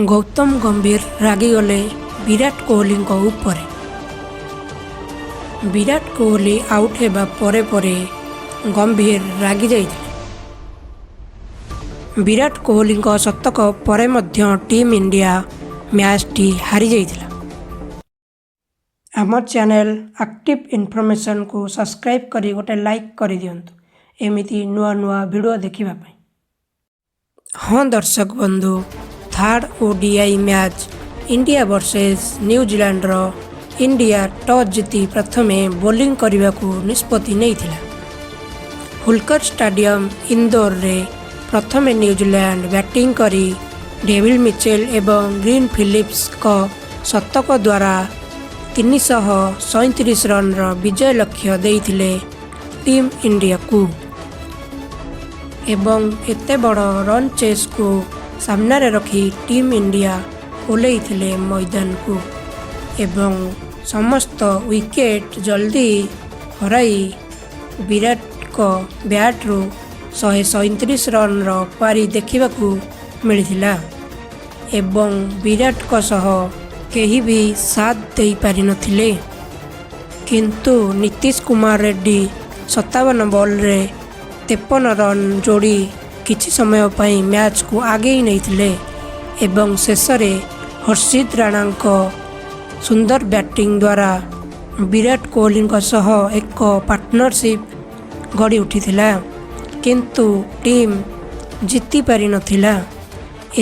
ଗୌତମ ଗମ୍ଭୀର ରାଗିଗଲେ ବିରାଟ କୋହଲିଙ୍କ ଉପରେ। ବିରାଟ କୋହଲି ଆଉଟ୍ ହେବା ପରେ ପରେ ଗମ୍ଭୀର ରାଗି ଯାଇଥିଲେ। ବିରାଟ କୋହଲିଙ୍କ ଶତକ ପରେ ମଧ୍ୟ ଟିମ୍ ଇଣ୍ଡିଆ ମ୍ୟାଚ୍ଟି ହାରିଯାଇଥିଲା। ଆମ ଚ୍ୟାନେଲ୍ ଆକ୍ଟିଭ୍ ଇନଫର୍ମେସନ୍କୁ ସବସ୍କ୍ରାଇବ୍ କରି ଗୋଟେ ଲାଇକ୍ କରିଦିଅନ୍ତୁ, ଏମିତି ନୂଆ ନୂଆ ଭିଡ଼ିଓ ଦେଖିବା ପାଇଁ। ହଁ ଦର୍ଶକ ବନ୍ଧୁ, third ODI match India versus ନ୍ୟୁଜିଲାଣ୍ଡର ଇଣ୍ଡିଆ ଟସ୍ ଜିତି ପ୍ରଥମେ ବୋଲିଂ କରିବାକୁ ନିଷ୍ପତ୍ତି ନେଇଥିଲା। ହୋଲକର ଷ୍ଟାଡିୟମ, ଇନ୍ଦୋରରେ ପ୍ରଥମେ ନ୍ୟୁଜିଲାଣ୍ଡ ବ୍ୟାଟିଂ କରି ଡେଭିଡ୍ ମିଚେଲ ଏବଂ ଗ୍ଲେନ୍ ଫିଲିପ୍ସଙ୍କ ଶତକ ଦ୍ୱାରା 337 ରନ୍ର ବିଜୟ ଲକ୍ଷ୍ୟ ଦେଇଥିଲେ ଟିମ୍ ଇଣ୍ଡିଆକୁ। ଏବଂ ଏତେ ବଡ଼ ରନ୍ ଚେସ୍କୁ ସାମ୍ନାରେ ରଖି ଟିମ୍ ଇଣ୍ଡିଆ ଓହ୍ଲେଇଥିଲେ ମଇଦାନକୁ ଏବଂ ସମସ୍ତ ୱିକେଟ୍ ଜଲ୍ଦି ହରାଇ ବିରାଟଙ୍କ ବ୍ୟାଟ୍ରୁ 137 ରନ୍ର ପାରି ଦେଖିବାକୁ ମିଳିଥିଲା ଏବଂ ବିରାଟଙ୍କ ସହ କେହି ବି ସାଥ୍ ଦେଇପାରିନଥିଲେ। କିନ୍ତୁ ନୀତିଶ କୁମାର ରେଡ୍ଡି 57 ବଲ୍ରେ 53 ରନ୍ ଯୋଡ଼ି କିଛି ସମୟ ପାଇଁ ମ୍ୟାଚ୍କୁ ଆଗେଇ ନେଇଥିଲେ ଏବଂ ଶେଷରେ ହର୍ଷିତ ରାଣାଙ୍କ ସୁନ୍ଦର ବ୍ୟାଟିଂ ଦ୍ୱାରା ବିରାଟ କୋହଲିଙ୍କ ସହ ଏକ ପାର୍ଟନରସିପ୍ ଗଢ଼ି ଉଠିଥିଲା, କିନ୍ତୁ ଟିମ୍ ଜିତି ପାରିନଥିଲା।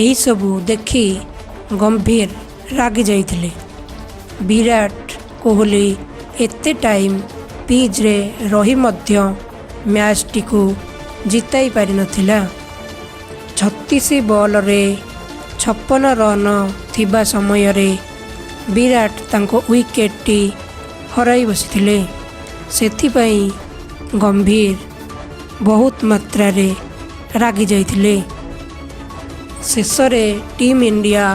ଏହିସବୁ ଦେଖି ଗମ୍ଭୀର ରାଗି ଯାଇଥିଲେ। ବିରାଟ କୋହଲି ଏତେ ଟାଇମ୍ ପିଜ୍ରେ ରହି ମଧ୍ୟ ମ୍ୟାଚ୍ଟିକୁ ଜିତାଇ ପାରିନଥିଲା। 36 ବଲରେ 56 ରନ୍ ଥିବା ସମୟରେ ବିରାଟ ତାଙ୍କ ୱିକେଟ୍ଟି ହରାଇ ବସିଥିଲେ। ସେଥିପାଇଁ ଗମ୍ଭୀର ବହୁତ ମାତ୍ରାରେ ରାଗି ଯାଇଥିଲେ। ଶେଷରେ ଟିମ୍ ଇଣ୍ଡିଆ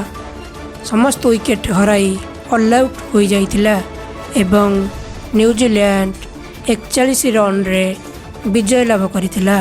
ସମସ୍ତ ୱିକେଟ୍ ହରାଇ ଅଲ୍ ଆଉଟ୍ ହୋଇଯାଇଥିଲା ଏବଂ ନ୍ୟୁଜିଲ୍ୟାଣ୍ଡ 41 ରନ୍ରେ ବିଜୟ ଲାଭ କରିଥିଲା।